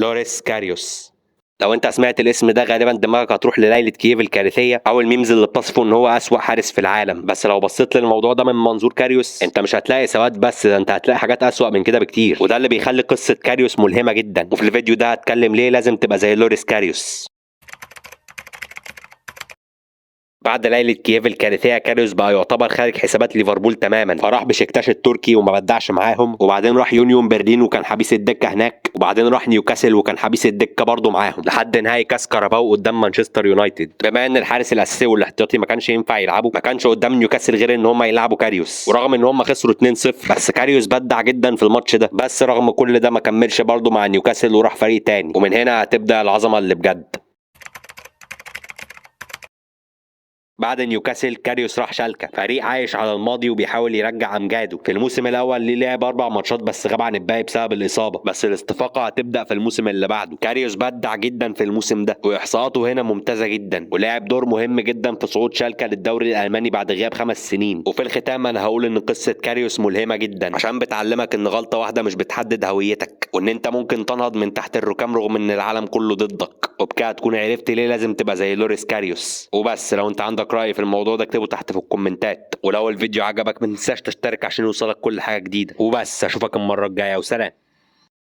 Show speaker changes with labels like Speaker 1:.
Speaker 1: لوريس كاريوس. لو انت سمعت الاسم ده غالبا دماغك هتروح لليلة كييف الكارثية او ال memes اللي بتصفه ان هو اسوأ حارس في العالم. بس لو بصيت للموضوع ده من منظور كاريوس انت مش هتلاقي سواد بس، ده انت هتلاقي حاجات اسوأ من كده بكتير، وده اللي بيخلي قصة كاريوس ملهمة جدا. وفي الفيديو ده هتكلم ليه لازم تبقى زي لوريس كاريوس. بعد ليلة كييف الكارثية كاريوس بقى يعتبر خارج حسابات ليفربول تماما، فراح بشكتاش التركي وما بدعش معاهم، وبعدين راح يونيون برلين وكان حبيس الدكة هناك، وبعدين راح نيوكاسل وكان حبيس الدكة برضه معاهم لحد نهائي كاس كاراباو قدام مانشستر يونايتد. بما ان الحارس الاساسي والاحتياطي ما كانش ينفع يلعبوا، ما كانش قدام نيوكاسل غير ان هم يلعبوا كاريوس، ورغم ان هم خسروا 2-0 بس كاريوس بدع جدا في الماتش ده. بس رغم كل ده ما كملش برضه مع نيوكاسل وراح فريق تاني، ومن هنا هتبدا العظمة اللي بجد. بعد نيوكاسل كاريوس راح شالكة، فريق عايش على الماضي وبيحاول يرجع امجاده. في الموسم الاول ليه لعب 4 ماتشات بس غاب عن الباقي بسبب الاصابة، بس الاستفاقه هتبدا في الموسم اللي بعده. كاريوس بدع جدا في الموسم ده واحصاءاته هنا ممتازة جدا، ولعب دور مهم جدا في صعود شالكة للدوري الالماني بعد غياب 5 سنين. وفي الختام انا هقول ان قصة كاريوس ملهمة جدا، عشان بتعلمك ان غلطه واحدة مش بتحدد هويتك، وان انت ممكن تنهض من تحت الركام رغم ان العالم كله ضدك. وبكده تكون عرفت ليه لازم تبقى زي لوريس كاريوس. وبس لو انت عندك رأي في الموضوع ده اكتبه تحت في الكومنتات، ولو الفيديو عجبك ما تنساش تشترك عشان يوصلك كل حاجة جديدة. وبس اشوفك المرة الجاية وسلام.